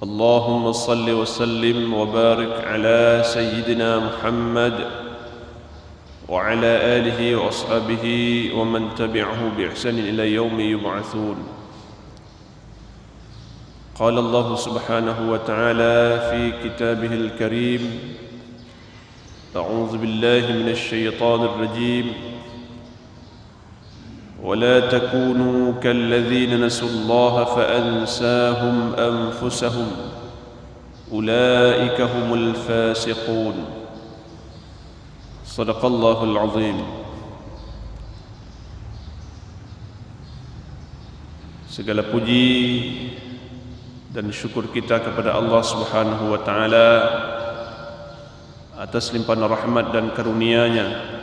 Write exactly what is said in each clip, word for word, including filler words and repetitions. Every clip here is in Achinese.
اللهم صل وسلم وبارك على سيدنا محمد وعلى آله وأصحابه ومن تبعه بإحسان إلى يوم يبعثون. قال الله سبحانه وتعالى في كتابه الكريم: أعوذ بالله من الشيطان الرجيم. ولا تكونوا كالذين نسوا الله فأنساهم أنفسهم أولئك هم الفاسقون. صدق الله العظيم. Segala puji dan syukur kita kepada Allah Subhanahu wa Ta'ala atas limpahan rahmat dan karunia-Nya.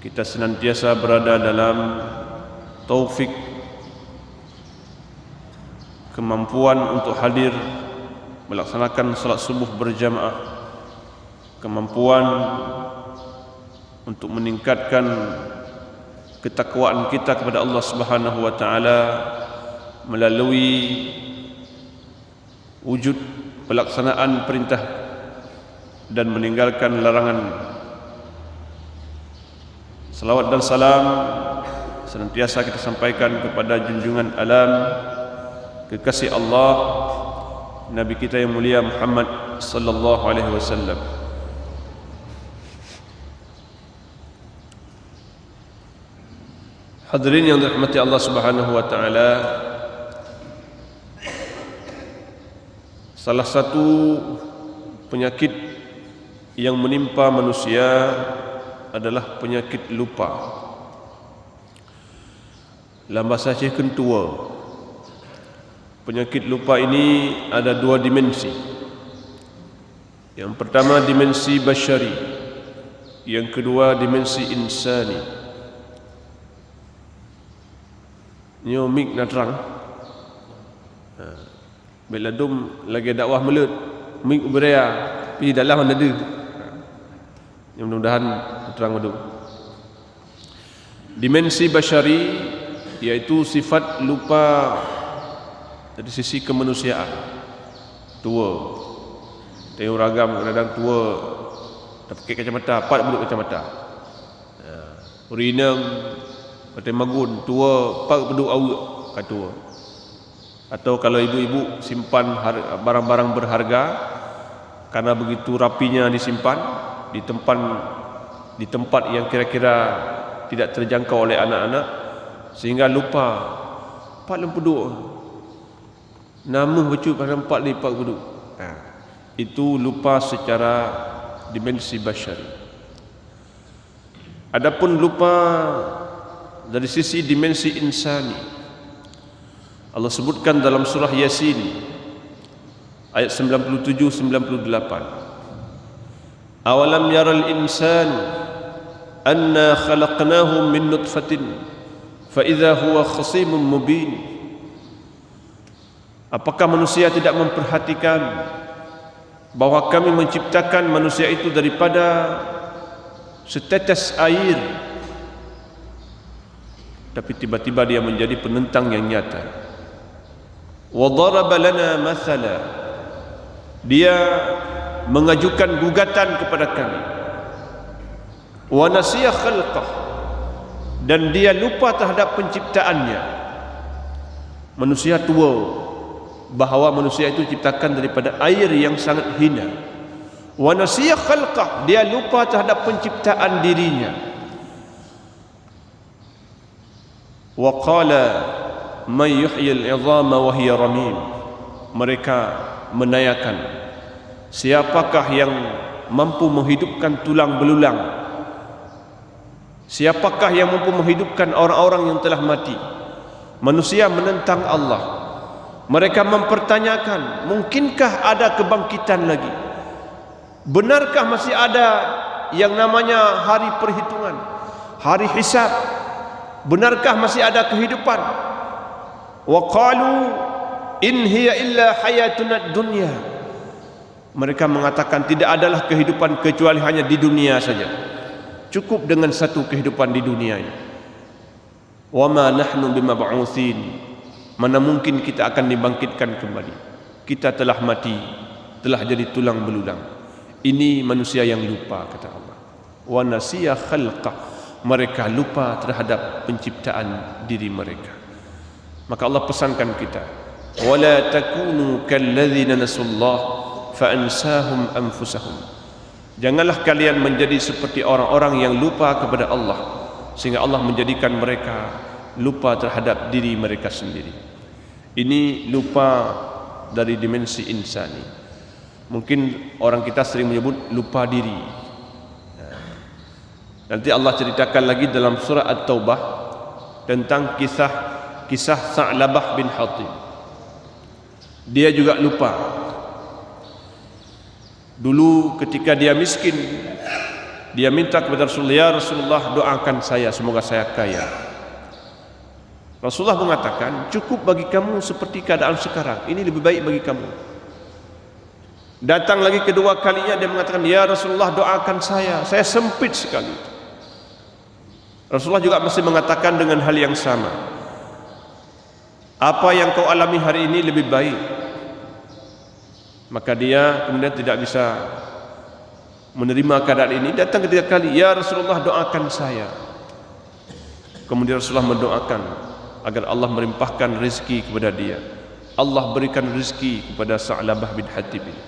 Kita senantiasa berada dalam taufik, kemampuan untuk hadir melaksanakan salat subuh berjamaah, kemampuan untuk meningkatkan ketakwaan kita kepada Allah Subhanahu wa Ta'ala melalui wujud pelaksanaan perintah dan meninggalkan larangan. Salawat dan salam senantiasa kita sampaikan kepada junjungan alam, kekasih Allah, Nabi kita yang mulia Muhammad sallallahu alaihi wasallam. Hadirin yang dirahmati Allah Subhanahu wa Ta'ala, salah satu penyakit yang menimpa manusia adalah penyakit lupa. Lam bahasa Aceh kheun tuwo. Penyakit lupa ini ada dua dimensi. Yang pertama dimensi basyari, yang kedua dimensi insani. Nyoe mik na trang. Ha. Bèk ladôm lagèe dakwah meuleut, mik ubé raya, pi dalam hana deuh. Ha. Nyoe mudah-mudahan trang ladôm. Dimensi basyari, yaitu sifat lupa dari sisi kemanusiaan. Tuwo. Teuh ureueng agam kadang-kadang tuwo, tapakè kacamata, pat peuduek kacamata. Ya. Ureueng inong, watèe magun, tuwo, pat peuduek aweuek, ka tuwo. Atau kalau ibu-ibu simpan har-, barang-barang berharga, karena begitu rapinya disimpan di tempat, di tempat yang kira-kira tidak terjangkau oleh anak-anak, sehingga lupa, pat lôn peuduek. Na meuh bacut padahai pat lé pat peuduek. Nah, itu lupa secara dimensi basyari. Adapun lupa dari sisi dimensi insani, Allah sebutkan dalam surah Yasin ayat sembilan puluh tujuh, sembilan puluh delapan, "Awalam yaral insanu anna khalaqnahu min nutfatin fa idza huwa khasimun mubin." Apakah manusia tidak memperhatikan bahwa Kami menciptakan manusia itu daripada setetes air, tapi tiba-tiba dia menjadi penentang yang nyata? Wa daraba lana mathala, dia mengajukan gugatan kepada Kami. Wa nasiya khalqah, dan dia lupa terhadap penciptaannya. Manusia tuwo, bahwa manusia itu diciptakan daripada air yang sangat hina. Wa nasiya khalqah, dia lupa terhadap penciptaan dirinya. Wa qala man yuhyil 'idhama wa hiya ramim. Mereka menanyakan, "Siapakah yang mampu menghidupkan tulang belulang? Siapakah yang mampu menghidupkan orang-orang yang telah mati?" Manusia menentang Allah. Mereka mempertanyakan, mungkinkah ada kebangkitan lagi? Benarkah masih ada yang namanya hari perhitungan, hari hisab? Benarkah masih ada kehidupan? Wa qalu in hiya illa hayatuna dunya. Mereka mengatakan, "Tidak adalah kehidupan kecuali hanya di dunia saja. Cukup dengan satu kehidupan di dunia ini." "Wa ma nahnu bimab'utsin." Mana mungkin kita akan dibangkitkan kembali? Kita telah mati, telah jadi tulang belulang. Ini manusia yang lupa, kata Allah. Wa nasiya khalqah. Mereka lupa terhadap penciptaan diri mereka. Maka Allah pesankan kita, "Wa la takunu kalladzina nasullah fa ansahum anfusahum." Janganlah kalian menjadi seperti orang-orang yang lupa kepada Allah, sehingga Allah menjadikan mereka lupa terhadap diri mereka sendiri. Ini lupa dari dimensi insani. Mungkin orang kita sering menyebut lupa diri. Nanti Allah ceritakan lagi dalam surah At-Taubah tentang kisah, kisah Sa'labah bin Hatib. Dia juga lupa. Dulu ketika dia miskin, dia minta kepada Rasulullah, "Ya Rasulullah, doakan saya semoga saya kaya." Rasulullah mengatakan, "Cukup bagi kamu seperti keadaan sekarang. Ini lebih baik bagi kamu." Datang lagi kedua kalinya, dia mengatakan, "Ya Rasulullah, doakan saya. Saya sempit sekali." Rasulullah juga masih mengatakan dengan hal yang sama, "Apa yang kau alami hari ini lebih baik." Maka dia kemudian tidak bisa menerima keadaan ini, datang ketiga kali, "Ya Rasulullah, doakan saya." Kemudian Rasulullah mendoakan agar Allah melimpahkan rezeki kepada dia. Allah berikan rezeki kepada Sa'labah bin Hatib ini.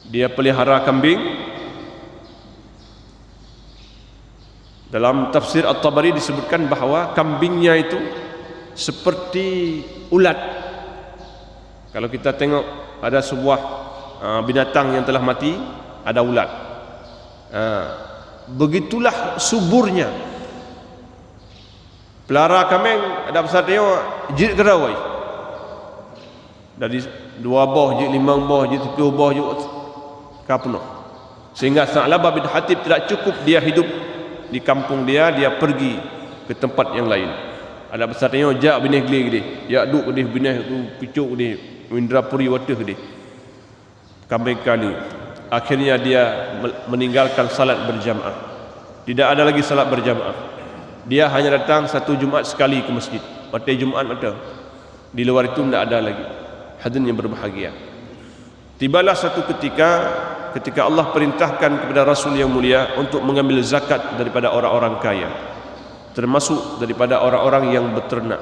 Dia pelihara kambing. Dalam tafsir At-Tabari disebutkan bahwa kambingnya itu seperti ulat. Kalau kita tengok, ada sebuah, ah, binatang yang telah mati, ada ulat. Ah, begitulah suburnya. Pelara kameng, ada besar tengok, jeuet keudroe. Dari dua boh, jeuet limong boh, jeuet siplôh boh, jeuet ka peunoh. Sehingga Sa'labah bin Hatib tidak cukup dia hidup di kampung dia, dia pergi ke tempat yang lain. Ada besar tengok, jak binéh glé keudéh, jak duek keudéh binéh tu, picôk keudéh, Indrapuri wateuh keudéh. Kameng kali. Akhirnya dia me-, meninggalkan salat berjamaah. Tidak ada lagi salat berjamaah. Dia hanya datang satu Jumat sekali ke masjid. Watèe Jumat mata. Di luar itu tidak ada lagi. Hadirin yang berbahagia. Tibalah satu ketika, ketika Allah perintahkan kepada Rasul yang mulia untuk mengambil zakat daripada orang-orang kaya, termasuk daripada orang-orang yang beternak.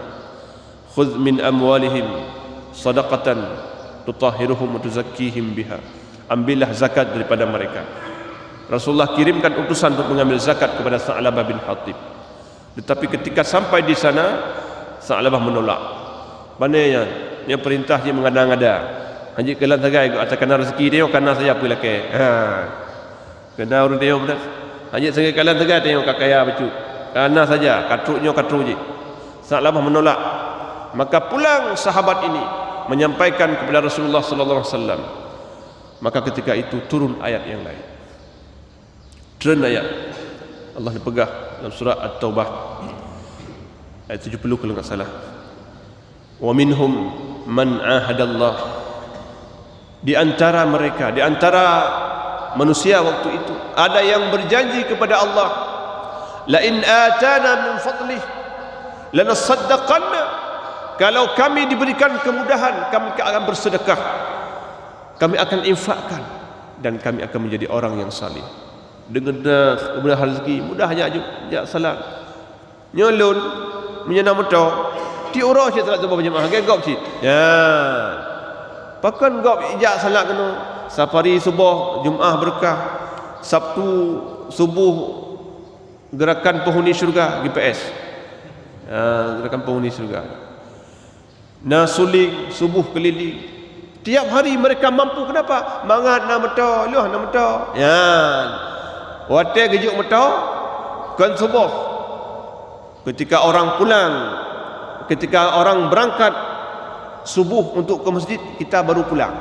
"Khudz min amwalihim shadaqatan tutahhiruhum wa tuzakkihim biha." Ambillah zakat daripada mereka. Rasulullah kirimkan utusan untuk mengambil zakat kepada Sa'labah bin Hatib. Tetapi ketika sampai di sana, Sa'labah menolak. Pane nyan, nyan perintah jih mengada-ngada. Hanjeut kalon sagai, geuh ata kana rezeki dia, kana saja peue lakèe. Ha. Kana ureueng dia beuna. Hanjeut sagai kalon sagai, tengok ka kaya bacut. Kana saja, ka trok nyoe, ka trok jih. Sa'labah menolak. Maka pulang sahabat ini menyampaikan kepada Rasulullah sallallahu alaihi wasallam. Maka ketika itu turun ayat yang lain. Treun ayat. Allah neupeugah dalam surah At-Taubah, ayat tujuh puluh kalau nggak salah. "Wa minhum man ahadallah." Di antara mereka, di antara manusia waktu itu, ada yang berjanji kepada Allah, "La in atana min fadlih lanasaddaqanna." Kalau kami diberikan kemudahan, kami akan bersedekah. Kami akan infakkan dan kami akan menjadi orang yang saleh. Deungon na kemudahan rezeki, mudah jak ju-, jak salat. Nyoe lôn, meunyoe na moto, tiep uroe cit salat suboh berjamaah, lagèe gob cit. Nyan. Pakon gob jak salat keunoe? Safari suboh, Jumaah berkah, Sabtu subuh gerakan penghuni syurga, G P S. Ha, gerakan penghuni syurga. Na suling, suboh keliling. Tiap hari mereka mampu. Kenapa? Mangat na moto, lheueh na moto. Nyan. Watèe geujok moto, kon suboh. Ketika orang pulang, ketika orang berangkat subuh untuk ke masjid, kita baru pulang.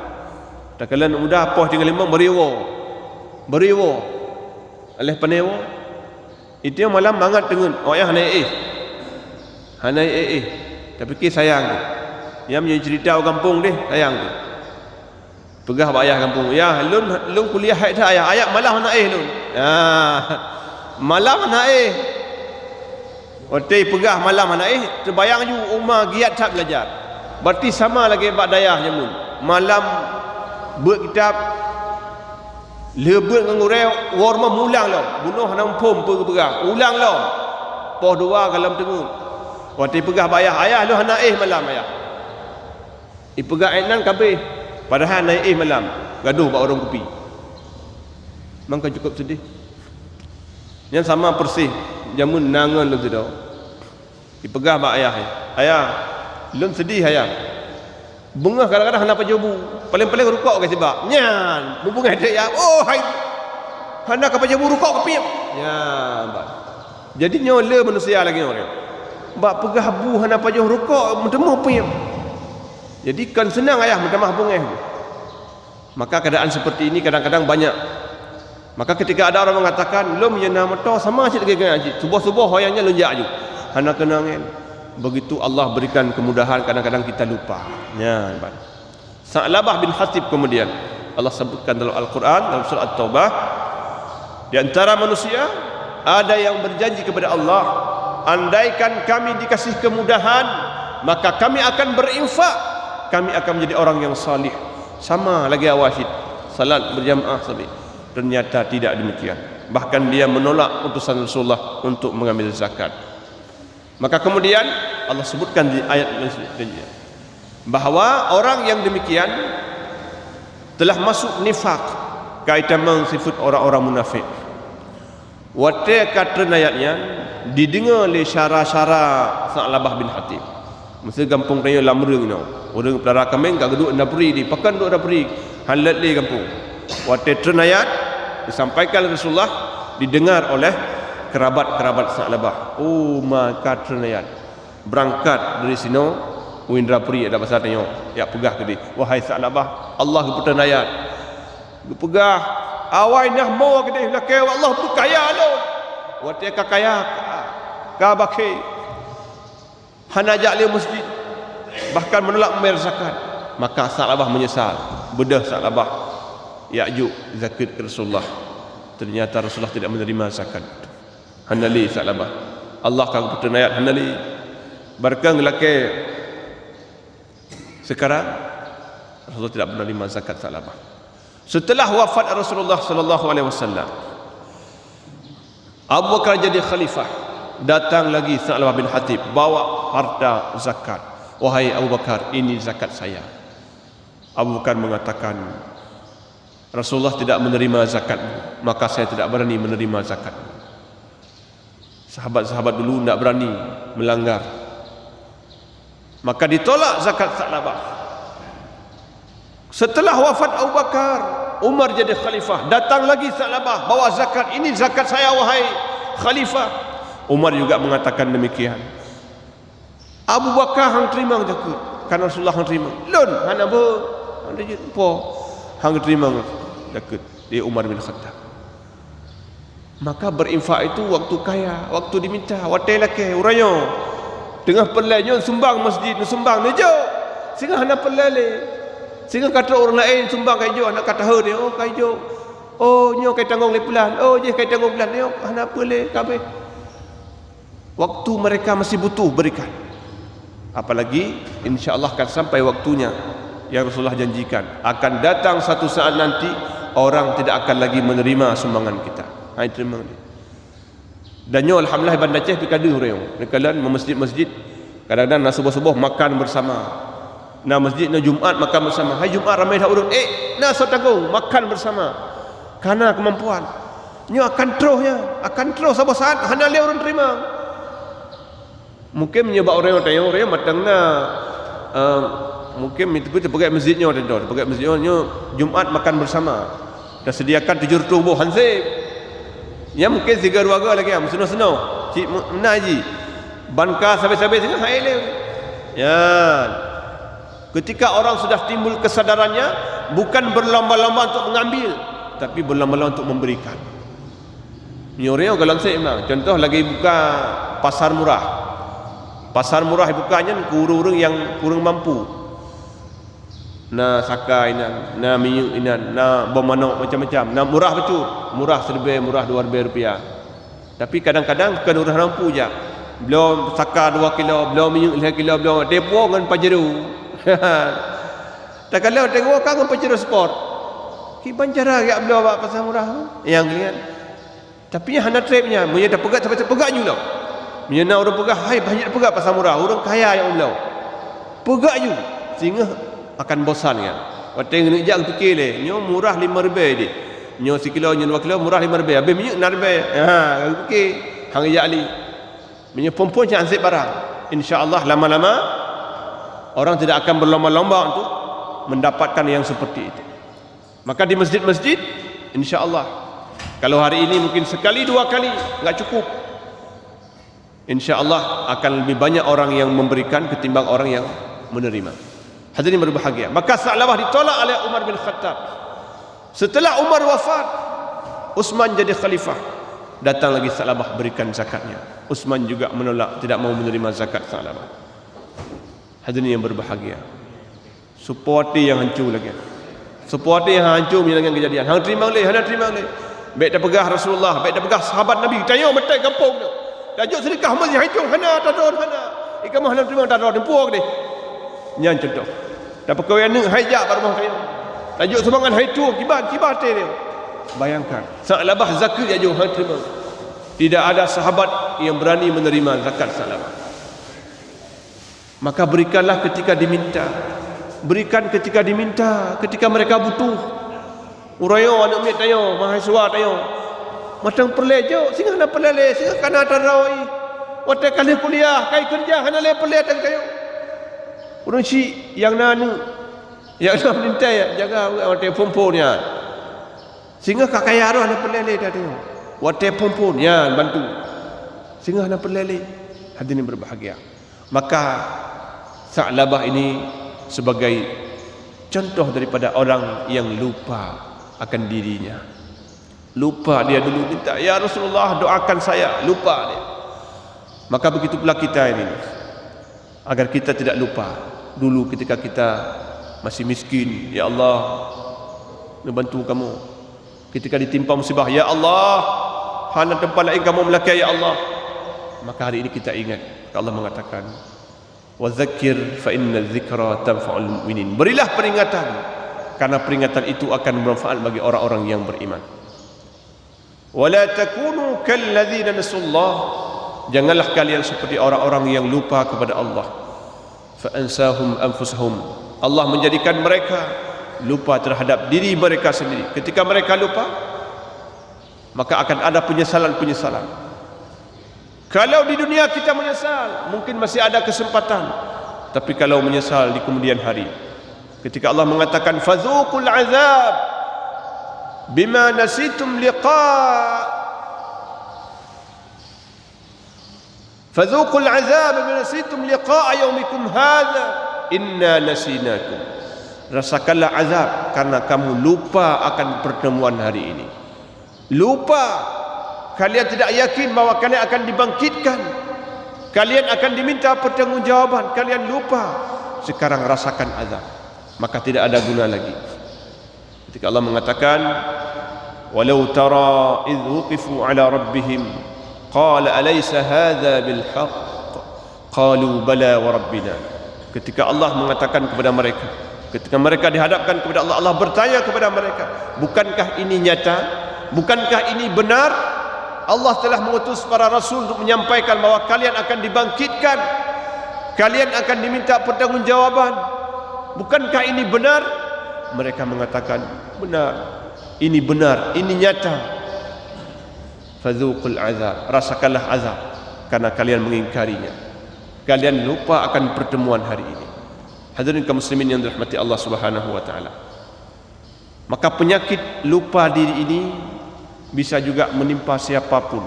Takalon muda poh tinggai limong, bari woe. Bari woe. Aléh pane woe. Itu nyang malam mangat teungeut, awak nyan hana éh. Hana éh-éh. Tapi keu sayang tu. Nyang meunyoe cerita u gampông deh, sayang tu. Peugah bak ayah gampông, "Yah, lôn, lôn kuliah hèk that ayah. Ayah malam hana éh lôn." Ah. Malam hana éh. Watée peugah malam hana éh, teubayang ju uma giat that belajar. Berarti sama lagée bak dayah jameun. Malam beuet kitab, lheueh beuet ngon gurée, woe rumoh meuulang lom. Bunoe hana muphom peue geupeugah, ulang lom. Poh dua goh lom teungeut. Watée peugah bak ayah, "Ayah, lôn hana éh malam, Ayah." Ipeugah ayat nan ka abéh, padahai na éh malam, gadôh bak warông kupi. Maka cukup sedih. Nyan sama persis jameun na ngon lôn sidroe. Ipeugah bak ayah, "Ayah, lôn sedih, Ayah. Beungoh kadang-kadang hana pajoh bu, paléng-paléng rukok ka sibak." Nyan, mubeungéh dek, "Ya, oh, hai, hana ka pajoh bu, rukok ka piep." Nyan, bah. Jadi nyoe le manusia lagée nyoe. Bak peugah bu hana pajoh rukok, meuteumé piep. Jadi kon seunang ayah meutamah beungéh. Maka keadaan seperti ini kadang-kadang banyak. Maka ketika ada orang mengatakan, "Lôn nyang na moto sama cit lagée nyan cit. Suboh-suboh wayang nyan lôn jak aju." Hana keunong nyan. Begitu Allah berikan kemudahan, kadang-kadang kita lupa. Nyan, bah. Sa'labah bin Hatib kemudian Allah sebutkan dalam Al-Quran, dalam surah At-Taubah, di antara manusia ada yang berjanji kepada Allah, "Andaikan kami dikasih kemudahan, maka kami akan berinfak, kami akan menjadi orang yang salih." Sama lagée awai cit, salat berjamaah sabe. Ternyata tidak demikian. Bahkan dia menolak utusan Rasulullah untuk mengambil zakat. Maka kemudian Allah sebutkan di ayat selanjutnya bahwa orang yang demikian telah masuk nifak, ka itamong sifat orang-orang munafik. Watée ka treun ayat nyan, dideungoe lé syara-syara Sa'labah bin Hatib. Meuseu gampông tanyoe Lamreung inoe, ureuëng peulara kaméng ka geuduek dapuri di, pakon duek dapuri, han lét lé gampông. Watée treun ayat disampaikan Rasulullah, didengar oleh kerabat-kerabat Sa'labah. Oh, maka treun ayat. Berangkat dari sinoe, u indra peri ada basa tanyoe, jak peugah keudeh, "Wahai Sa'labah, Allah geupeutreun ayat. Geupeugah, awai nah mo keudeh lakée Allah beukaya lôn. Watée ka kaya, ka, ka bakhe. Hana jak lé masjid, bahkan menolak membayar zakat." Maka Sa'labah menyesal. Beudôh Sa'labah jak jok zakat keu Rasulullah. Ternyata Rasulullah tidak menerima zakat. Hana lé Sa'labah. Allah ka geupeutreun ayat hana lé. Barokon lakée sekarang, Rasulullah tidak menerima zakat Sa'labah. Setelah wafat Rasulullah sallallahu alaihi wasallam, Abu Bakar jadi khalifah. Datang lagi Sa'labah bin Hatib, bawa harta zakat. "Wahai Abu Bakar, ini zakat saya." Abu Bakar mengatakan, "Rasulullah tidak menerima zakatmu, maka saya tidak berani menerima zakatmu." Sahabat-sahabat dulu tidak berani melanggar. Maka ditolak zakat Sa'labah. Setelah wafat Abu Bakar, Umar jadi khalifah. Datang lagi Sa'labah, "Bawa zakat, ini zakat saya, wahai khalifah." Umar juga mengatakan demikian. Abu Bakar han teurimong zakat, karena Rasulullah han teurimong. Lôn hana beu, han teurimong po, han teurimong zakat di Umar bin Khattab. Maka berinfak itu waktu kaya, waktu diminta, watée lakée. Uroe nyoe teungoh peureulée nyoe sumbang masjid, neusumbang, neujok. Singoh hana peureulée lé. Singoh ka trok ureuëng laén sumbang, ka ijok, hana ka tahe nyoe, oh, ka ijok. Oh, nyoe ka itanggong lé pulan. Oh, jih ka itanggong pulan. Nyoe hana peureulée, ka abéh. Waktu mereka masih butuh, berikan. Apalagi, insya Allah akan sampai waktunya yang Rasulullah janjikan. Akan datang satu saat nanti, orang tidak akan lagi menerima sumbangan kita. Hai, terima kasih. Dan nyoe, alhamdulillah, Banda Aceh pih ka deuh ureuëng. Neukalon masjid-masjid, kadang-kadang na suboh-suboh makan bersama. Na masjid, na Jumat makan bersama. Hai Jumat ramai that ureuëng. Eh, na soe tanggong makan bersama. Kana kemampuan. Nyoe akan troh nyan, akan troh saboh saat hana lé ureuëng terima. Mungkin meunyoe bak ureuëng tanyoe, ureuëng mantong na, eh, mungkin itu pun teupeugét masjid nyoe, contoh, teupeugét masjid nyoe, nyoe Jumat makan bersama. Teusediakan tujoh reutôh boh hansip. Nyan mungkin siga dua ga lagée nyan, meuseunoh-seunoh. Cit meunan jih. Ban ka sabe-sabe singoh hai lé. Nyan. Ketika orang sudah timbul kesadarannya, bukan berlomba-lomba untuk mengambil, tapi berlomba-lomba untuk memberikan. Nyoe ureuëng goh langseb memang. Contoh lagi buka pasar murah. Pasar murah buka nyan keu ureuëng-ureuëng nyang kurang mampu. Na sakai inan, na minyeuk inan, na bom manok macam-macam, na murah bacut, murah siribée, murah dua ribée rupiah. Tapi kadang-kadang kon ureuëng hana mampu jak. Bloe saka dua kilo, bloe minyeuk lhèe kilo, bloe depo ngon Pajero. Takalon teungoh ka ngon Pajero Sport. Kiban cara jak bloe bak Pasar Murah tu? Nyang keulian. Tapi nyan hana trép nyan, meunyoe tapeugah, sampai tapeugah ju lom. Meunyoe na ureueng peugah, "Hai, bah nyoe peugah Pasar Murah, ureueng kaya nyang bloe." Peugah ju, singoh akan bosan nyan. Watèe geuneuk jak geupike lé, nyoe murah limong ribèe deh. Nyoe sikilo, nyoe dua kilo murah limong ribèe, habéh minyeuk nam ribèe. Ha, geupike, han geujak lé. Meunyoe phôn-phôn nyan anseb barang, insya Allah lama-lama orang tidak akan berlomba-lomba untuk mendapatkan yang seperti itu. Maka di masjid-masjid, insya Allah, kalau hari ini mungkin sekali dua kali, nggak cukup. Insya Allah akan lebih banyak orang yang memberikan ketimbang orang yang menerima. Hadirin berbahagia, maka Sa'labah ditolak oleh Umar bin Khattab. Setelah Umar wafat, Utsman jadi khalifah. Datang lagi Sa'labah berikan zakatnya. Utsman juga menolak, tidak mau menerima zakat Sa'labah. Hadirin yang berbahagia, seupôt até nyang hanco lagèe nyan. Seupôt até nyang hanco meunyo lagèe nyan keujadian. Han teurimong lé, hana teurimong lé. Bèk tapeugah Rasulullah, bèk tapeugah sahabat Nabi, tanyoe meutai gampông nyoe. Tajok seudeukah masjid hanco, hana tadroe, hana. Di kamoe hana teurimong tadroe, teumpuwoe keudéh. Nyan cuntoh. Tapeukawen aneuk han jak bak rumoh tanyoe. Tajok sumbangan han tueng, kiban, kiban até nyoe. Bayangkan, Sa'labah zakeuet jak jok han teurimong. Tidak ada sahabat yang berani menerima zakat Sa'labah. Maka berikanlah ketika diminta. Berikan ketika diminta, ketika mereka butuh. Uroe nyoe aneuk miet tanyoe, mahasiswa tanyoe, mantong peureulèe jok, singoh hana peureulèe lé, singoh ka na tadroe. Watèe ka lheueh kuliah, ka keureuja, hana lé peureulèe tanyoe. Ureueng chik nyang na aneuk, nyang na meulintèe, jaga watèe phôn-phôn nyan. Singoh ka kaya roh hana peureulèe lé tanyoe. Watèe phôn-phôn nyan bantu. Singoh hana peureulèe lé. Hadirin berbahagia. Maka Sa'labah ini sebagai contoh daripada orang yang lupa akan dirinya. Lupa dia dulu minta, "Ya Rasulullah, doakan saya." Lupa dia. Maka begitu pula kita ini, agar kita tidak lupa dulu ketika kita masih miskin, "Ya Allah, neubantu kamoe." Ketika ditimpa musibah, "Ya Allah, hana teumpat laén kamoe meulakèe, ya Allah." Maka hari ini kita ingat, Allah mengatakan, "Wa dzakkir fa inna dzikra tanfa'ul mu'minin." Berilah peringatan, karena peringatan itu akan bermanfaat bagi orang-orang yang beriman. "Wa la takunu kalladzina nasullah." Janganlah kalian seperti orang-orang yang lupa kepada Allah. "Fa ansahum anfusahum." Allah menjadikan mereka lupa terhadap diri mereka sendiri. Ketika mereka lupa, maka akan ada penyesalan-penyesalan. Kalau di dunia kita menyesal, mungkin masih ada kesempatan. Tapi kalau menyesal di kemudian hari, ketika Allah mengatakan, "Fadzuqul azab bima nasitum liqa, fadzuqul azab bima nasitum liqa'a yaumikum hadza, inna nasinakum." Rasakanlah azab karena kamu lupa akan pertemuan hari ini. Lupa. Kalian tidak yakin bahwa kalian akan dibangkitkan. Kalian akan diminta pertanggungjawaban. Kalian lupa. Sekarang rasakan azab. Maka tidak ada guna lagi. Ketika Allah mengatakan, "Walau tara idz wuqifu ala rabbihim, qala alaysa hadza bil haqq?" Qalu bala wa rabbina. Ketika Allah mengatakan kepada mereka, ketika mereka dihadapkan kepada Allah, Allah bertanya kepada mereka, "Bukankah ini nyata? Bukankah ini benar? Allah telah mengutus para rasul untuk menyampaikan bahwa kalian akan dibangkitkan, kalian akan diminta pertanggungjawaban. Bukankah ini benar?" Mereka mengatakan, "Benar. Ini benar, ini nyata." "Fadzuqul azab, rasakanlah azab, karena kalian mengingkarinya. Kalian lupa akan pertemuan hari ini." Hadirin kaum muslimin yang dirahmati Allah Subhanahu wa taala. Maka penyakit lupa diri ini bisa juga menimpa siapapun.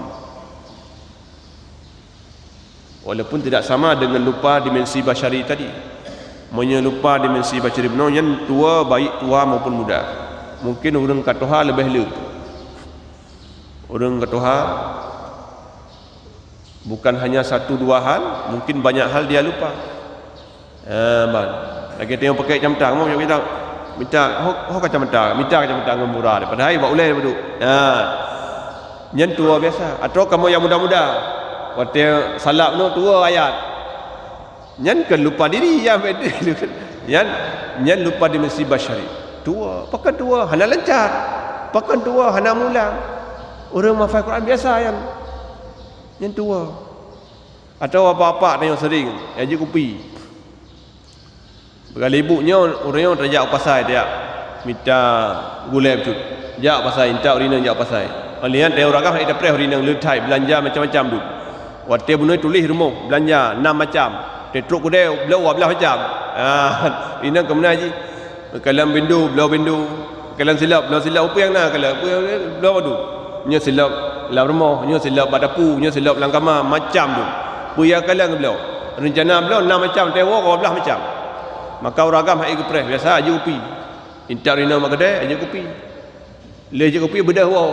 Walaupun tidak sama dengan lupa dimensi basyari tadi. Meunyoe lupa dimensi basyari bunoe nyan tuha, baik tuha maupun muda. Mungkin ureueng ka tuha leubeh le. Ureueng ka tuha bukan hanya satu dua hal, mungkin banyak hal dia lupa. Ha, ban. Lagèe tanyoe pakèk kacamata, kamoe minta, minta, "Ho, ho kacamata, minta kacamata ngon murah." Padahai bak ulèe beudôh. Ha. Nyan tuha biasa. Atawa kamoe nyang muda-muda. Watée salab nyoe tuwoe ayat. Nyan kon lupa diri, nyan, nyan, nyan lupa dimensi basyari. Tuwoe, pakon tuwoe? Hana lancar. Pakon tuwoe? Hana mulang. Ureuëng mahfai Quran biasa nyan. Nyan tuwoe. Atawa bapak-bapak nyang sering, nyang jeuet kupi. Beugalibuk nyoe, ureuëng nyoe tajak u pasai, tajak mita gulée bacut. Jak pasai, intat ureuëng inong jak pasai. Óh lheueh nyan, tayue ragam hana tapreh ureuëng inong, le that beulanja macam-macam dum. Watée bunoe tuléh rumoh, beulanja nam macam. Teutrok keudée, bloe dua blaih macam. Ah, ureuëng inong keumeuna jih. Kalon bindo, bloe bindo. Kalon silop, bloe silop. Peue nyang na kalon? Peue nyang bloe padum? Nyoe silop lam rumoh, nyoe silop bak dapu, nyoe silop lam kama, macam dum. Peue nyang kalon bloe? Reuncana bloe nam macam, teuwoe dua blaih macam. Maka ureuëng agam hana geupreh, biasa jeuet kupi. Intat ureuëng inong bak keudée, jeuet kupi. Lheueh jeuet kupi beudôh woe.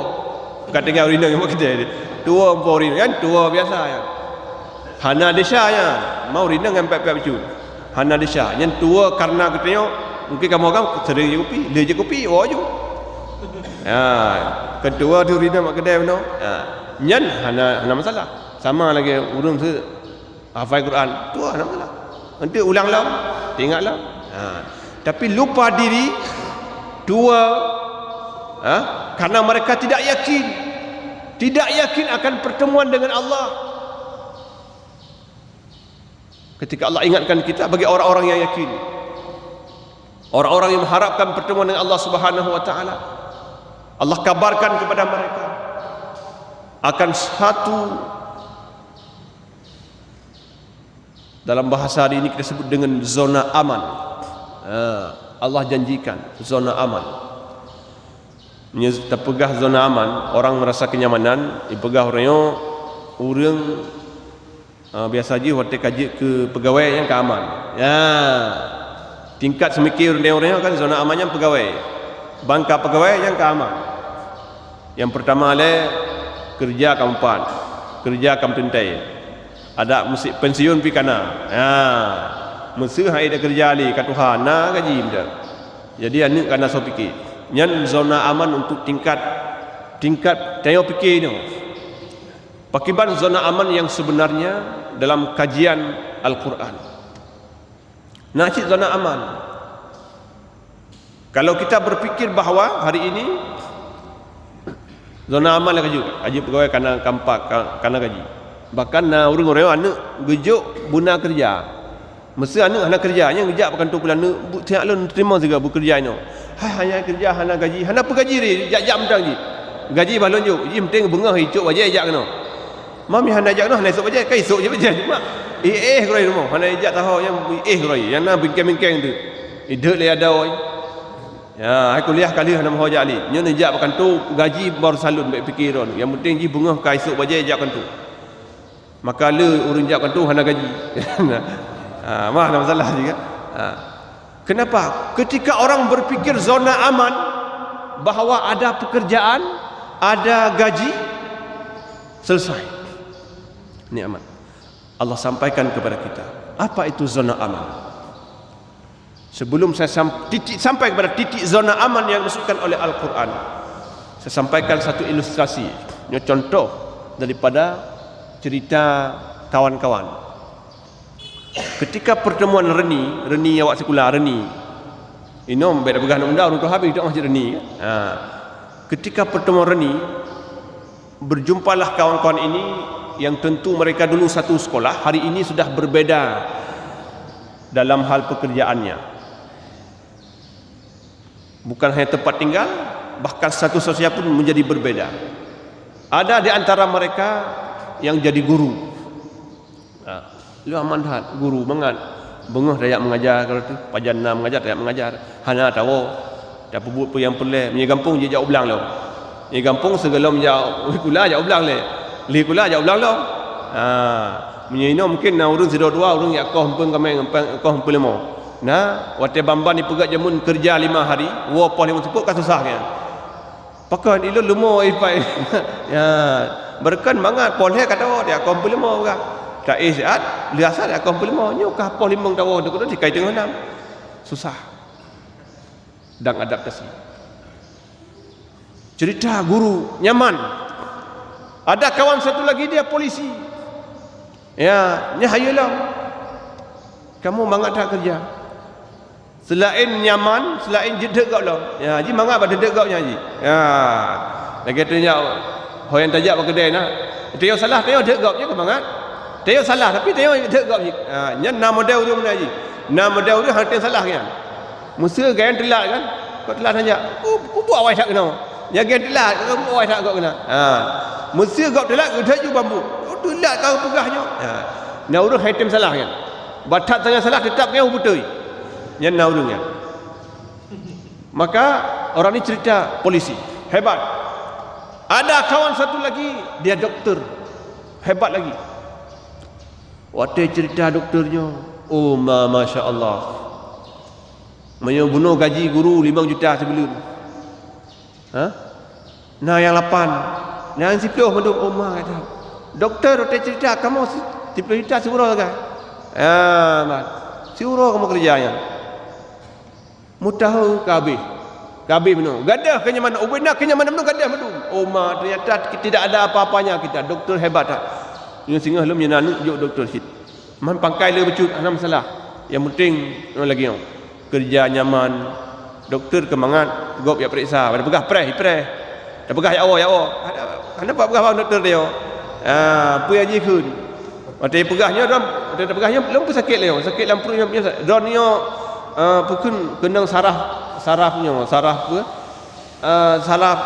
Ka tinggai ureuëng inong bak keudée. Tuwoe po ureuëng inong, nyan tuwoe biasa nyan. Hana desya nyan. Mau ureuëng inong ngon pek-pek bacut. Hana desya. Nyan tuwoe kareuna geutanyoe, mungkin kamoe kan sering jeuet kupi, lheueh jeuet kupi, woe ju. Ha, kon tuwoe di ureuëng inong bak keudée bunoe. Ha, nyan hana, hana masalah. Sama lagée ureuëng se hafai Quran, tuwoe hana masalah. Nanti ulang lom, teuingat lom. Ha. Tapi lupa diri, tuwoe, ha, karena mereka tidak yakin. Tidak yakin akan pertemuan dengan Allah. Ketika Allah ingatkan kita bagi orang-orang yang yakin. Orang-orang yang mengharapkan pertemuan dengan Allah Subhanahu wa taala. Allah kabarkan kepada mereka akan satu, dalam bahasa hari ini kita sebut dengan zona aman. Ha, Allah janjikan zona aman. Meunyoe tapeugah zona aman, orang merasa kenyamanan, ipeugah ureuëng nyoe, ureuëng, ah, biasa jih watée ka jeuet keu peugawée nyang ka aman. Ya. Tingkat seumiké ureuëng nyoe kan zona aman nyan peugawée. Ban ka peugawée nyang ka aman. Nyang peurtama lé, keureuja ka meupat, keureuja ka meuteuntée. Adak meusi-, pensiun pih ka na. Ha. Meuseu hai takeureuja lé ka tuha, na gaji meudan. Jadi aneuëk ka na soe pike. Nyan zona aman untuk tingkat, tingkat tanyoe pike nyoe. Pakriban zona aman yang sebenarnya dalam kajian Al-Quran? Na cit zona aman. Kalau kita berpikir bahwa hari ini zona aman lah kaju, kaju pegawai kana kampak, ka-, kana gaji. Bahkan na ureuëng-ureuëng aneuëk geujok beuna keureuja. Meuseu aneuëk hana keureuja, nyang geujak bak kantô peulaneuk, "Bu, tiak lôn teurimong siga beukeureuja inoe." Hai, hana keureuja, hana gaji, hana peugaji ri, jak-jak mantong jih. Gaji bah lôn jok, jih penting beungoh icok bajée jak keunoe. Mami hana jak keunoe, hana isok bajée, ka isok jih bajée. Cuma, iéh keuroi rumoh, hana ijak taho nyang iéh keuroi, nyang na bingkeng-bingkeng tu. Ideuek lé adoe. Ya, hai kuliah ka lheueh hana meuho jak lé. Nyoe neujak bak kantô, gaji baru salon, bèk pike droe. Nyang penting jih beungoh ka isok bajée jak kantô. Maka le ureuëng jak kantô hana gaji. Ha, mah na masalah juga. Ha. Kenapa? Ketika orang berpikir zona aman, bahwa ada pekerjaan, ada gaji, selesai. Ini aman. Allah sampaikan kepada kita, apa itu zona aman. Sebelum saya sam-, titik, sampai kepada titik zona aman yang dimaksudkan oleh Al-Quran, saya sampaikan satu ilustrasi, nyoe contoh daripada cerita kawan-kawan. Ketika pertemuan reuni, reuni awak sikula, reuni. Inoe bèk tapeugah aneuk muda, ureuëng tuha pih, itu masjid reuni. Ha. Ketika pertemuan reuni, berjumpalah kawan-kawan ini yang tentu mereka dulu satu sekolah, hari ini sudah berbeda dalam hal pekerjaannya. Bukan hanya tempat tinggal, bahkan status sosial pun menjadi berbeda. Ada di antara mereka yang jadi guru. Ha, lheueh aman that, guru mangat. Beungoh tajak mengajar kalau tu, pajan na mengajar, tajak mengajar. Hana tawoe, tapeubuet peue nyang peureulèe. Meunyoe gampông jijak u blang lom. Meunyoe gampông sigohlom jak sikula jak u blang lé. Lé sikula jak u blang lom. Ha, meunyoe inoe mungkin na ureuëng sidroe dua ureuëng jak koh meupeue kamé, koh meupeue leumo. Na, watèe ban-ban ipeugöt jameun keureuja lima hari, woe poh limong seupôt ka susah nyan. Pakon ilôn leumo ipai. Ya, beureukan mangat poh lhèe ka tawoe, jak koh meupeue leumo peugah. Taéh siat, lheueh asa jak koh meupeue leumo. Nyoe ka poh limong tawoe, deukeue sikai teungoh nam. Susah. Dan adaptasi. Cerita guru nyaman. Ada kawan satu lagi, dia polisi. Ya, nyan hayeue lom. Kamoe mangat that keureuja. Seulaén nyaman, seulaén jeuet deuek gob lom. Ya, ji mangat bak deuek gob nyan ji. Ya. Lagèe tu nyak, ho nyang tajak bak keudè na. Tanyoe salah, tanyoe deuek gob, nyan keu mangat. Tanyoe salah, tapi tanyoe deuek gob ji. Ha, nyan na model ureueng meunan ji. Na model ureueng hana tem salah nyan. Meuseu gaya teulat kan? Kok teulat saja. Ku, ku buat awai that keunoe. Nyan gaya teulat, ku buat awai that kok keunoe. Ha. Meuseu gob teulat, geudhôt ju bambu. Oh, teulat ka peugah nyoe. Ha. Na ureueng hana tem salah nyan. Bah that tanyoe salah, teutap nyan beutôi. Nyan na ureueng nyan. Maka orang ni cerita polisi. Hebat. Ada kawan satu lagi, dia doktor. Hebat lagi. Watèe cerita doktor nyoe, oh ma, masya Allah. Meunyoe bunoe gaji guru limong juta sibuleuen. Ha? Na nyang lapan, na nyang siplôh mandum, oh ma, kata. Doktor watèe cerita, kamoe si-, siplôh juta siuroe sagai. Ha, mat. Siuroe kamoe keureuja nyan. Meutahu ka habéh. Ka habéh bunoe. Gadoh keunyaman, ubena keunyaman bunoe gadoh mandum. Oh ma, ternyata tidak ada apa-apanya kita. Doktor hebat that. Singoh-singoh lom nyan aneuk jok doktor cit. Man pangkai le bacut, hana masalah. Nyang penting, nyoe lagèe nyoe. Keureuja nyaman. Doktor keu mangat, gob jak peuriksa. Bak peugah preh, ipreh. Tapeugah ya Allah, ya Allah. Hana, hana pat peugah bak doktor dia. Ah, peue nyang jikheun. Watèe peugah nyoe, droe, watèe tapeugah nyoe, lôn pun sakét lé nyoe. Sakét lam pruet nyoe, nyoe, droe nyoe, ah, peue kheun keunong saraf, saraf nyoe, saraf peue? Ah, saraf,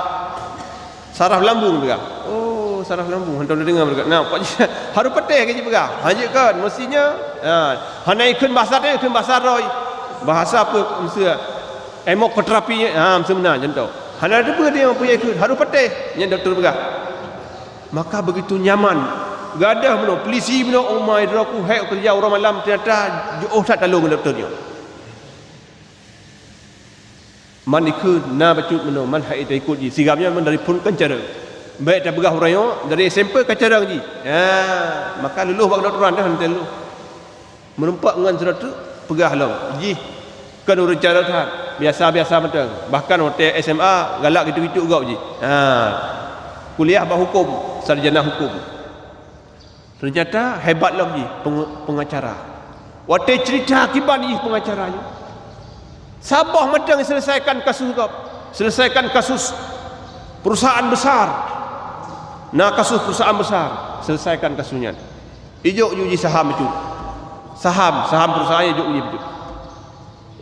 saraf lambung peugah. Oh, saraf lambung. Hantom tadeungoe peugah. Nah, pokok jih, harôh patéh ka jipeugah. Hanjeuet kon, meustinya, ah, hana ikheun bahasa teuh, ikheun bahasa droe. Bahasa peue, meuseu. Emok terapi, ha, meuseu meunan contoh. Hana teupeue dia peue ikheun, harôh patéh. Nyan doktor peugah. Maka begitu nyaman. Gadoh bunoe, polisi bunoe, oh ma, droe ku hék keureuja uroe malam, ternyata jiôh that talo ngon doktor nyoe. Man ikheun na bacut bunoe, man hai taikot jih. Sigam nyan man dari phon kon carông. Bèk tapeugah uroe nyoe, dari S M P ka carông jih. Ha, maka lulus bak kedokteran dah nanti lulus. Meureumpok ngon sidroe teuk peugah lom, jih kon ureueng carông that, biasa-biasa mantong. Bahkan watèe S M A galak gitu-gitu gob jih. Ha. Kuliah bak huköm, sarjana huköm. Ternyata hebat lom jih peng-, pengacara. Watèe cerita kiban jih pengacara nyoe. Saboh mantong seuleusaikan kasus gob, seuleusaikan kasus perusahaan besar. Na kasus perusahaan besar, seuleusaikan kasus nyan. Ijok ju jih saham bacut. Saham, saham perusahaan ijok ju jih bacut.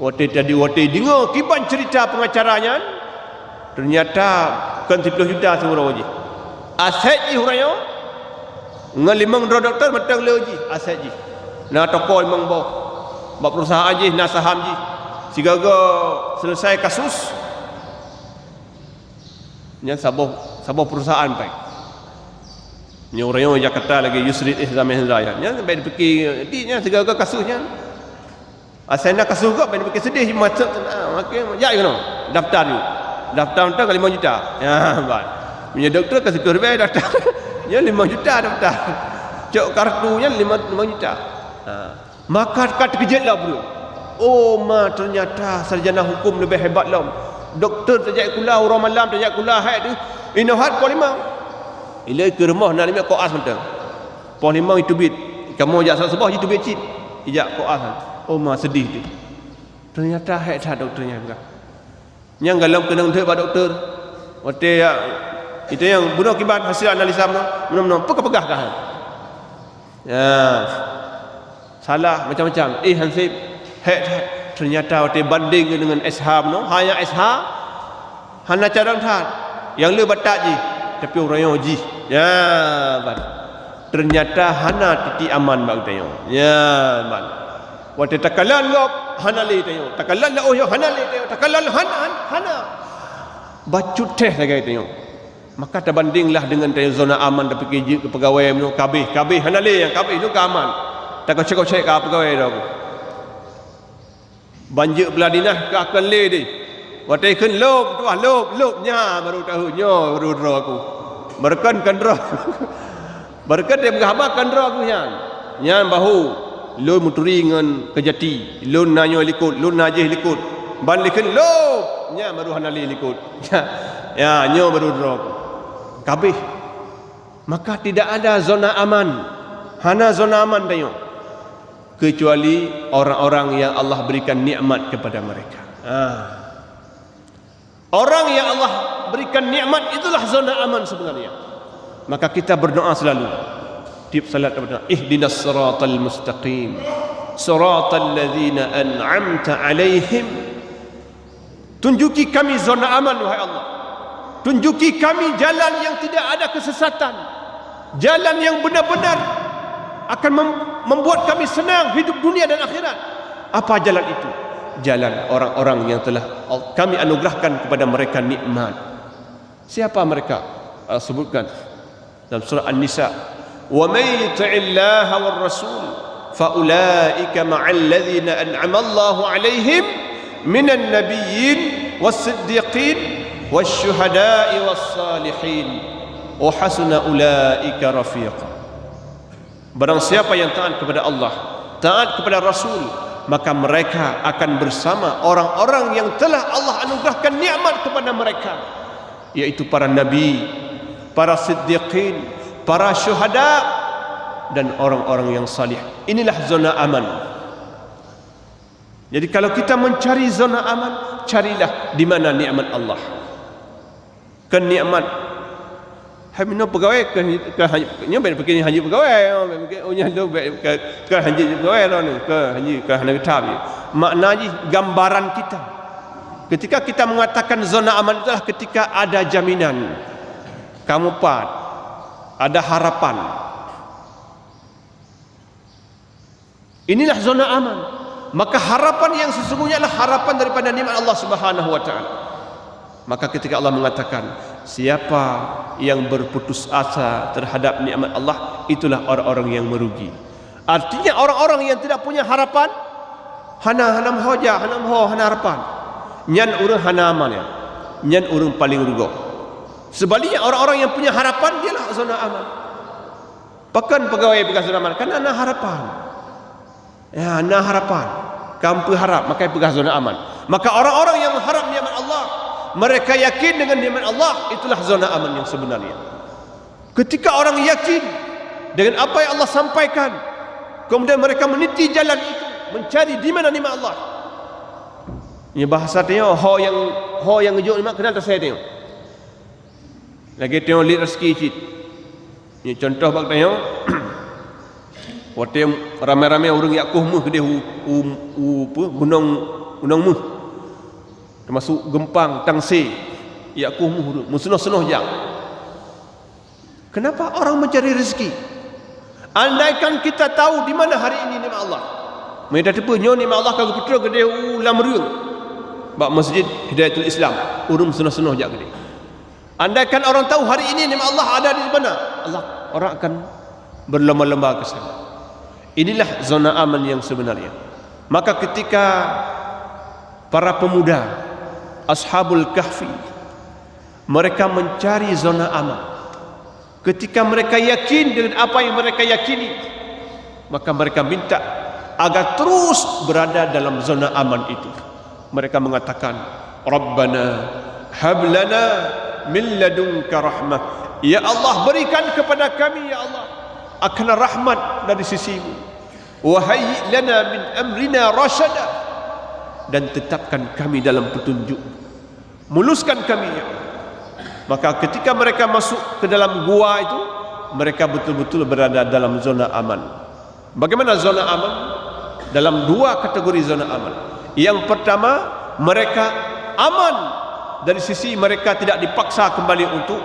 Watèe tadi, watèe deungoe kiban cerita pengacara nyan, ternyata kon siplôh juta siuroe jih. Aset jih uroe nyoe, ngon limong droe doktor mantong le jih aset jih. Na toko limong boh. Bak perusahaan jih na saham jih. Sigoe-goe seuleusai kasus, nyan saboh, saboh perusahaan pai. Nyoe ureueng Jakarta lagèe Yusri Ihsan Mahendra nyan. Nyan bèk dipike, di nyan sigoe-goe kasus nyan. Asai na kasus gob, bèk dipike seudeh, maksud, ah, makin jak keunoe. Daftar ju. Daftar mantong ka limong juta. Ya, ban. Meunyoe doktor ka siplôh ribèe daftar. Nyan limong juta daftar. Cok kartu nyan limong, limong juta. Ha. Maka ka teukeujot lah ureueng. Oh ma, ternyata sarjana huköm leubeh hebat lom. Doktor tajak sikula uroe malam, tajak sikula hai tu. Inoe hat poh limong. Ilèe keu rumoh na limong koas mantong. Poh limong jiteubiet. Kamoe jak salat suboh jiteubiet cit. Ijak koas. Oh ma, seudeh tu. Ternyata hai that doktor nyan peugah. Nyang galom keunong deuek bak doktor. Watèe ya, itu nyang bunoe kiban hasil analisa meunoe, meunoe, meunoe, peue ka peugah kah? Ya. Salah macam-macam. Eh, hansip, hek that. Ternyata watèe banding deungon S H meunoe, hanya S H hana carông that. Nyang le batat jih, tapi uroe nyoe jih. Ya, ban. Ternyata hana titik aman bak geutanyoe. Ya, ban. Watèe takalon gob, hana lé tanyoe. Takalon laôh nyoe, hana lé tanyoe. Takalon hana, hana, hana. Bacut teuh sagai tanyoe. Maka tabandinglah deungon tanyoe zona aman, tapike jeuet keu peugawée meunyoe kabeh, kabeh hana lé nyang kabeh nyoe ka aman. Takocek-kocek ka peugawée droe. Ban jeuet beuladinah ka kon lé deh. Watée kheun lôb, tuah lôb, lôb, nyan baru tahu nyoe baru droe aku. Baru kon, kon droe. Baru kon dia peugah haba kon droe aku nyan. Nyan bahu lôn meuturi ngon keujati, lôn na nyoe likot, lôn na jéh likot. Ban lé kheun lôb, nyan baru hana lé likot. Ya, nyoe baru droe. Kabeh. Maka tidak ada zona aman. Hana zona aman tanyoe, kecuali orang-orang yang Allah berikan nikmat kepada mereka. Ha. Orang yang Allah berikan nikmat, itulah zona aman sebenarnya. Maka kita berdoa selalu. Tiap salat berdoa, "Ihdinas siratal mustaqim. Siratal ladzina an'amta 'alaihim." Tunjuki kami zona aman, wahai Allah. Tunjuki kami jalan yang tidak ada kesesatan. Jalan yang benar-benar akan mem-, membuat kami senang hidup dunia dan akhirat. Apa jalan itu? Jalan orang-orang yang telah al-, kami anugerahkan kepada mereka nikmat. Siapa mereka? Allah sebutkan dalam surah An-Nisa, "Wa may yuti'illaha war rasul fa ulaika ma'al ladzina an'amallahu 'alaihim minan nabiyyin was siddiqin was syuhada'i was salihin wa hasuna ulaika rafiqa." Barang siapa yang taat kepada Allah, taat kepada Rasul, maka mereka akan bersama orang-orang yang telah Allah anugerahkan nikmat kepada mereka, yaitu para nabi, para siddiqin, para syuhada, dan orang-orang yang salih. Inilah zona aman. Jadi, kalau kita mencari zona aman, carilah di mana nikmat Allah. Keu nikmat. Hai meunoe peugawai keu, keu hany-, nyoe bèk pikir hana jeuet peugawai, bèk pikir, "Oh, nyan tu bèk keu, keu hana jeuet peugawai lôn ni, keu hana, keu hana geutam jih." Makna jih gambaran kita. Ketika kita mengatakan zona aman itulah ketika ada jaminan. Kamu pat, ada harapan. Inilah zona aman. Maka harapan yang sesungguhnya adalah harapan daripada nikmat Allah Subhanahu wa Ta'ala. Maka ketika Allah mengatakan, "Siapa yang berputus asa terhadap nikmat Allah, itulah orang-orang yang merugi." Artinya, orang-orang yang tidak punya harapan, hana, hana meuho jak, hana meuho, hana harapan, nyan ureueng hana aman, ya. Nyan ureueng paling rugoe. Sebaliknya, orang-orang yang punya harapan, dialah zona aman. Pakon peugawai peugah zona aman? Karena na harapan. Ya, na harapan. Ka peuharap, maka peugah zona aman. Maka orang-orang yang mengharap nikmat Allah, mereka yakin dengan nikmat Allah, itulah zona aman yang sebenarnya. Ketika orang yakin dengan apa yang Allah sampaikan, kemudian mereka meniti jalan itu, mencari di mana nikmat Allah. Ini bahasa tanyoe, ho nyang, ho nyang geujok nikmat keunan tasai tanyoe. Lagèe tanyoe liet raseuki cit. Nyoe contoh bak tanyoe, watèe ramè-ramè ureueng jak koh méuh keudéh u, u, u, apa, gunong, gunong méuh. Teumasuk Geumpang, Tangse, jak koh méuh ureueng, meuseunoh-seunoh jak. Kenapa orang mencari rezeki? Andaikan kita tahu di mana hari ini nikmat Allah. Meunyoe tateupeue nyoe nikmat Allah ka geupeutrok keudéh u Lamreueng, bak Masjid Hidayatul Islam, ureueng meuseunoh-seunoh jak keudéh. Andaikan orang tahu hari ini nikmat Allah ada di mana, Allah, orang akan berlomba-lomba ke sana. Inilah zona aman yang sebenarnya. Maka ketika para pemuda Ashabul Kahfi, mereka mencari zona aman. Ketika mereka yakin dengan apa yang mereka yakini, maka mereka minta agar terus berada dalam zona aman itu. Mereka mengatakan, "Rabbana hab lana min ladunka rahmah." Ya Allah, berikan kepada kami, ya Allah, akan rahmat dari sisimu. "Wa hayyi lana min amrina rasyada." Dan tetapkan kami dalam petunjuk. Muluskan kami, ya Allah. Maka ketika mereka masuk ke dalam gua itu, mereka betul-betul berada dalam zona aman. Bagaimana zona aman? Dalam dua kategori zona aman. Yang pertama, mereka aman dari sisi mereka tidak dipaksa kembali untuk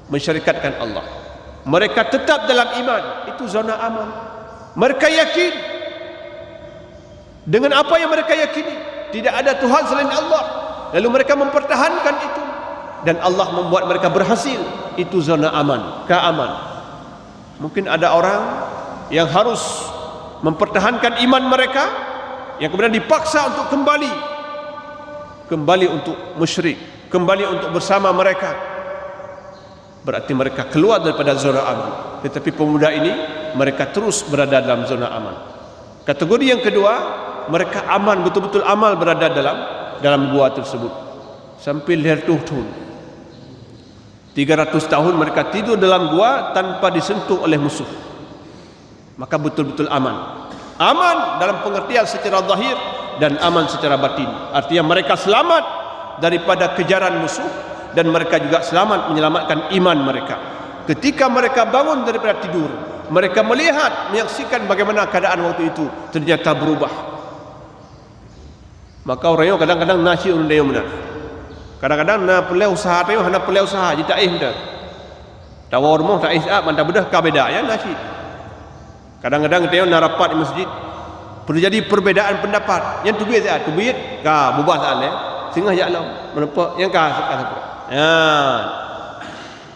mensyarikatkan Allah. Mereka tetap dalam iman, itu zona aman. Mereka yakin dengan apa yang mereka yakini, tidak ada Tuhan selain Allah. Lalu mereka mempertahankan itu, dan Allah membuat mereka berhasil. Itu zona aman, keaman. Mungkin ada orang yang harus mempertahankan iman mereka, yang kemudian dipaksa untuk kembali, kembali untuk musyrik, kembali untuk bersama mereka. Berarti mereka keluar daripada zona aman. Tetapi pemuda ini, mereka terus berada dalam zona aman. Kategori yang kedua, mereka aman, betul-betul aman berada dalam, dalam gua tersebut. Sampai lhèe reutôh thôn. Tiga ratus tahun mereka tidur dalam gua tanpa disentuh oleh musuh. Maka betul-betul aman. Aman dalam pengertian secara zahir dan aman secara batin. Artinya, mereka selamat daripada kejaran musuh dan mereka juga selamat menyelamatkan iman mereka. Ketika mereka bangun daripada tidur, mereka melihat, menyaksikan bagaimana keadaan waktu itu ternyata berubah. Maka ureuëng nyoe kadang-kadang na cit ureuëng tanyoe meunan. Kadang-kadang na peureulée useuha tanyoe hana peureulée useuha, jitaéh meunan. Tawoe rumoh taéh siat, mantong beudôh ka beda, nyan na cit. Kadang-kadang tanyoe na rapat di masjid, terjadi perbedaan pendapat. Nyan teubiet siat, teubiet ka bubah siat lé, singoh jak lom. Meuneupeuk nyang ka, ka seupôt. Nyan.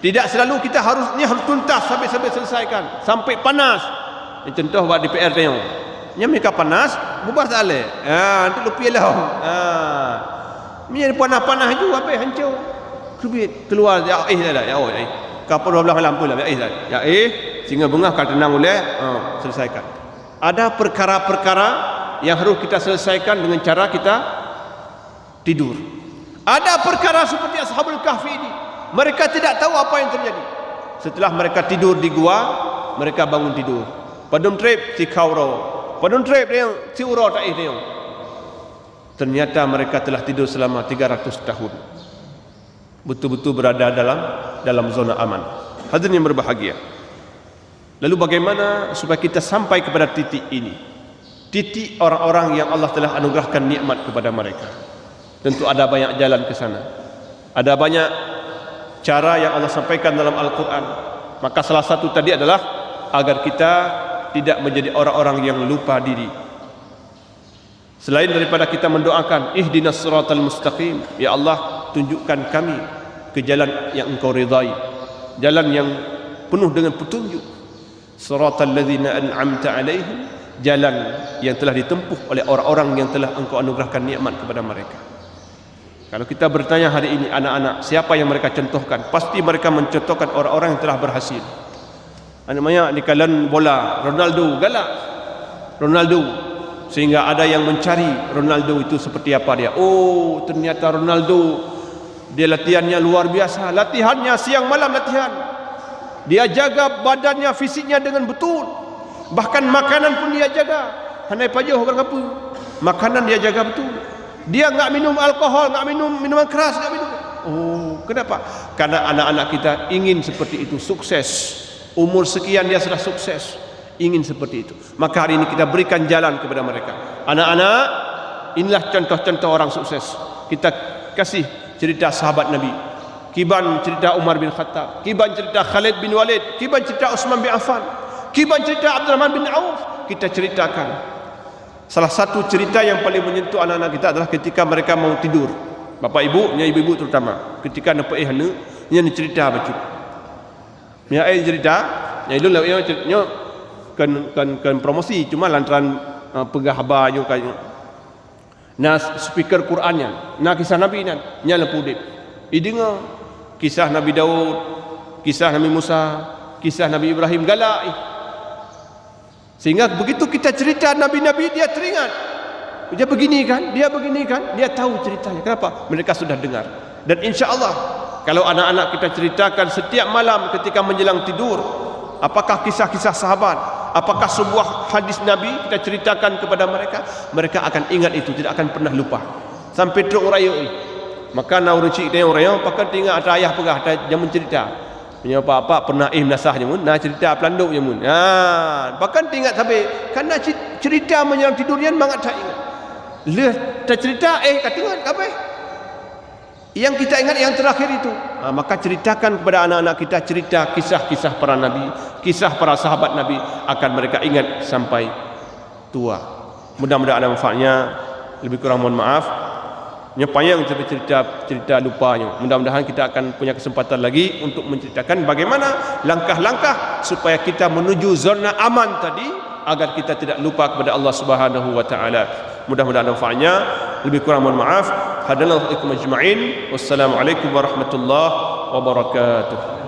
Tidak selalu kita harus, nyan harus tuntas sampai, sampai selesaikan, sampai panas. Ni contoh bak D P R tanyoe. Nyan meuka panas, bubah siat lé. Ha, untuk leupie lom. Ha. Nyan panas-panas ju, habéh hancô. Teubiet, keluar, ya éh dah, ya éh. Ka pukul dua belas malam pun lah, ya éh dah. Ya éh, singoh beungoh ka teunang ulée, ha, selesaikan. Ada perkara-perkara yang harus kita selesaikan dengan cara kita tidur. Ada perkara seperti Ashabul Kahfi ini. Mereka tidak tahu apa yang terjadi. Setelah mereka tidur di gua, mereka bangun tidur. Padum treb, sikha uroe. Padum treb, siuroe taéh tanyoe. Ternyata mereka telah tidur selama tiga ratus tahun. Betul-betul berada dalam, dalam zona aman. Hadirin yang berbahagia. Lalu bagaimana supaya kita sampai kepada titik ini? Titik orang-orang yang Allah telah anugerahkan nikmat kepada mereka. Tentu ada banyak jalan ke sana. Ada banyak cara yang Allah sampaikan dalam Al-Quran. Maka salah satu tadi adalah agar kita tidak menjadi orang-orang yang lupa diri. Selain daripada kita mendoakan, "Ihdinas siratal mustaqim," ya Allah, tunjukkan kami ke jalan yang Engkau ridai, jalan yang penuh dengan petunjuk. "Siratal ladzina an'amta 'alaihim," jalan yang telah ditempuh oleh orang-orang yang telah Engkau anugerahkan nikmat kepada mereka. Kalau kita bertanya hari ini anak-anak, siapa yang mereka contohkan? Pasti mereka mencontohkan orang-orang yang telah berhasil. Aneuk manyak dikalon bola, Ronaldo, galak Ronaldo. Sehingga ada yang mencari Ronaldo itu seperti apa dia. Oh, ternyata Ronaldo, dia latihannya luar biasa. Latihannya siang malam latihan. Dia jaga badannya, fisiknya dengan betul. Bahkan makanan pun dia jaga. Hana pajoh barang apa. Makanan dia jaga betul. Dia enggak minum alkohol, enggak minum minuman keras, enggak minum. Oh, kenapa? Karena anak-anak kita ingin seperti itu, sukses. Umur sekian dia sudah sukses, ingin seperti itu. Maka hari ini kita berikan jalan kepada mereka. Anak-anak, inilah contoh-contoh orang sukses. Kita kasih cerita sahabat Nabi. Kiban cerita Umar bin Khattab, kiban cerita Khalid bin Walid, kiban cerita Utsman bin Affan, kiban cerita Abdurrahman bin Auf. Kita ceritakan. Salah satu cerita yang paling menyentuh anak-anak kita adalah ketika mereka mau tidur. Bapak ibu, nyan ibu-ibu terutama, ketika neupeuéh aneuk, nyan cerita bacut. Nyan, eh, cerita, nyan ilôn lawét nyoe, nyoe kon, kon, kon promosi, cuma lantaran, eh, peugah haba nyoe ka, na speaker Quran nyan, na kisah Nabi nyan, nyan lam peue udeb. Ideungoe kisah Nabi Daud, kisah Nabi Musa, kisah Nabi Ibrahim, galak, eh. Sehingga begitu kita cerita nabi-nabi, dia teringat. Dia begini kan, dia begini kan, dia tahu ceritanya. Kenapa? Mereka sudah dengar. Dan insya Allah, kalau anak-anak kita ceritakan setiap malam ketika menjelang tidur, apakah kisah-kisah sahabat, apakah sebuah hadis Nabi kita ceritakan kepada mereka, mereka akan ingat itu, tidak akan pernah lupa. Sampai trok raya, eh. Maka na ureuëng cik tanya ureuëng, pakon teuingat ata ayah peugah, ata jameun cerita. Meunyoe apak-apak pernah éh meunasah jameun, na cerita Pelandok jameun. Ha, pakon teuingat sabe? Karena ci-, cerita meunyoe lam tidur nyan mangat that ingat. Lheueh tacerita, eh, ka teuingat, ka abéh. Yang kita ingat yang terakhir itu. Ha, maka ceritakan kepada anak-anak kita cerita kisah-kisah para nabi, kisah para sahabat Nabi, akan mereka ingat sampai tua. Mudah-mudahan ada manfaatnya. Lebih kurang mohon maaf. Nyoe panyang cerita, cerita lupa nyoe. Mudah-mudahan kita akan punya kesempatan lagi untuk menceritakan bagaimana langkah-langkah supaya kita menuju zona aman tadi, agar kita tidak lupa kepada Allah Subhanahu wa Taala. Mudah-mudahan ada manfaatnya. Lebih kurang mohon maaf. Hadanallahu wa iyyakum ajma'in. Wassalamualaikum warahmatullahi wabarakatuh.